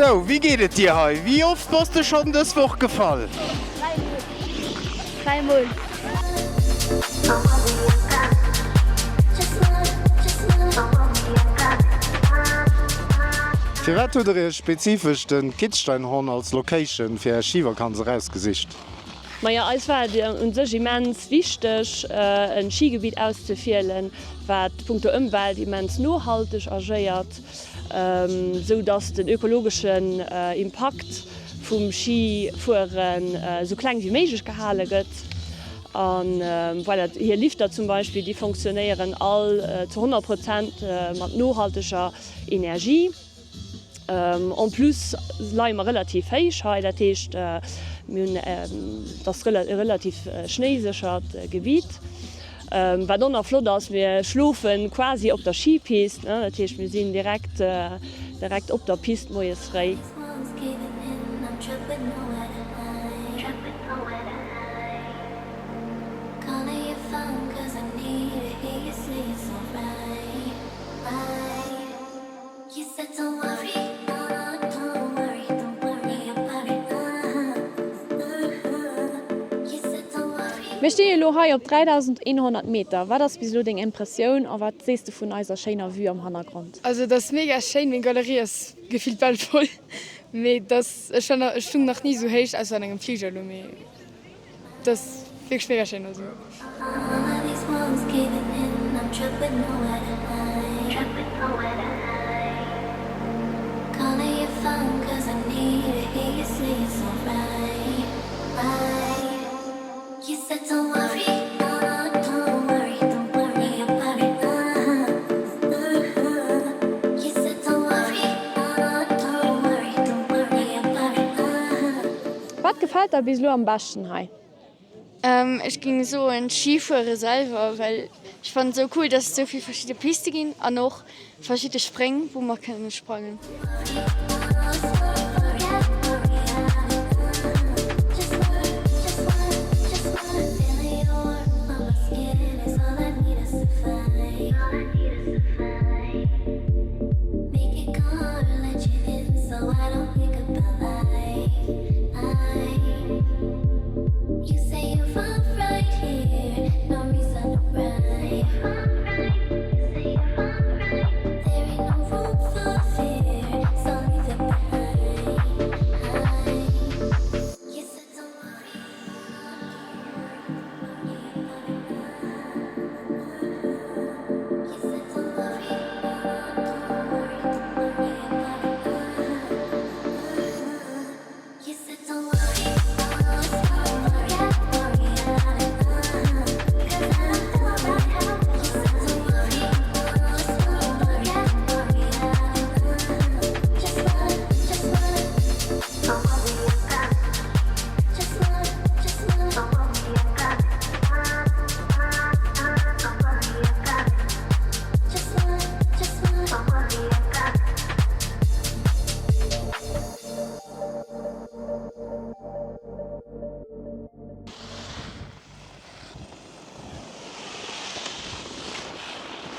Sou, wéi geet et dir hei? Wéi oft bass de schonn dës Woch gefall? Dräi Mol. Firwat hutt der iech spezifesch de Kitzsteinhorn als Location fir är Schivakanz erausgesicht? Majo, eis war et un sech immens wichteg en Schigebitt auszewielen, wat punkto Ëmwelt immens nohalteg agéiert, sou dass den ökologeschen Impakt vum Schifueren sou kleng wéi méiglech gehale gëtt. An voilà, hir Lifter zum Beispill, déi fonctionnéieren all zu 100 Prozent mat nohalteger Energie. En plus leie mer relativ héich hei, dat heescht mir hunn, et ass e relativ schnéiséchert Gebitt. Wat och nach flott ass, mir schlofe quasi op der Skipist, dat heescht mir sinn direkt direkt op der Pist moies fréi. Mir stinn elo hei op 3.100 Meter. Wat ass bis elo deng Impressioun a wat sees de vun eiser schéiner Vue am Hannergrond? Also et ass mega schéin, meng Galerie ass gefillt bal voll, mee et ass, ech war, ech stung nach ni esou héich ausser an engem Fliger elo, mee. Et ass wierklech mega schéin also. Wat gefält der bis elo am beschten hei? Ech géing soen d'Schifuere selwer, well ech fannen et sou cool, dass et sou vill verschidde Piste ginn an och verschidde Spréng wou mer kënne sprangen.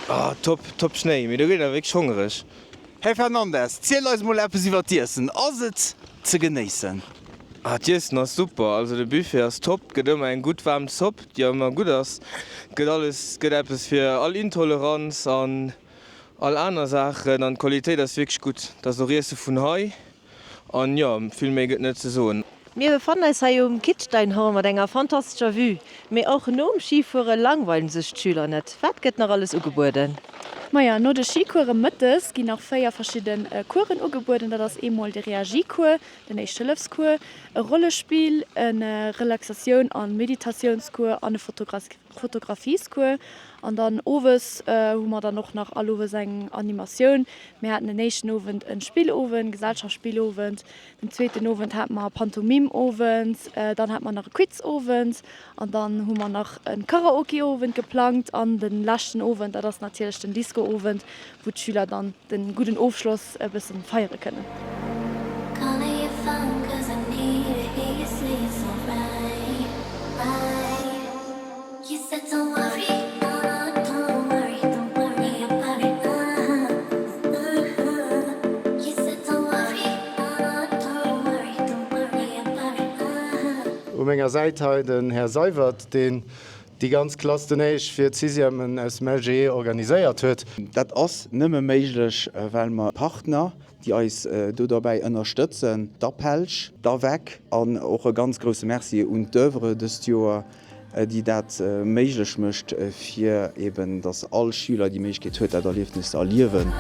Ah top, top Schnéi, mee do gëtt een awer wierklech hongereg. Här Fernandes, ziel eis mol eppes iwwer d'Iessen. Ass et ze genéissen? Ah d'Iessen ass super, also de Buffet ass top, gëtt ëmmer eng gutt waarm Zopp déi ëmmer gutt ass, gëtt alles, gëtt eppes fir all Intoleranz an all aner Saachen an d'Qualitéit ass wierklech gutt, et ass och Iesse vun hei an jo vill méi gëtt net ze soen. Mir befannen eis hei um Kitzsteinhorn mat enger fantastescher Vue. Mee och nom Schifuere langweilen sech d'Schüler net. Wat gëtt nach alles ugebueden? Maja, no de Schicourse mëttes ginn nach 4 verschidde Coursen ugebueden. Dat ass eemol de Reagiecours, den Éischt-Hëllefscours, e Rollespill, e Relaxatioun a Meditatiounscours an e Fotografiescours. An dann owes hu mer dann och nach all Owes eng Animatioun. Mir haten den éischten Owend e Spillowend, Gesellschaftsspillowend. Den zweeten Owend hate mer e Pantomime-Owend, dann hate mer nach e Quiz-Owend an dann hu mer nach e Karaoke-Owend geplangt an de leschten Owend, dat ass natierlech den Disco-Owend, wou d'Schüler dann de gudden Ofschloss e bëssen feiere kënnen. U menger Säit hei den Här Seiwert, deen déi ganz Klass den Éisch fir d'Sixièmen aus dem LGE organiséiert huet. Dat ass nëmme méiglech, well mer Partner, déi eis do derbäi ënnerstëtzen, d'APELG, d'AVEC an och e ganz grousse Merci un d'Oeuvre dëst Joer, déi dat méiglech mécht, fir eben, dass all Schüler déi Méiglechkeet huet, dat Erliefnis ze erliewen.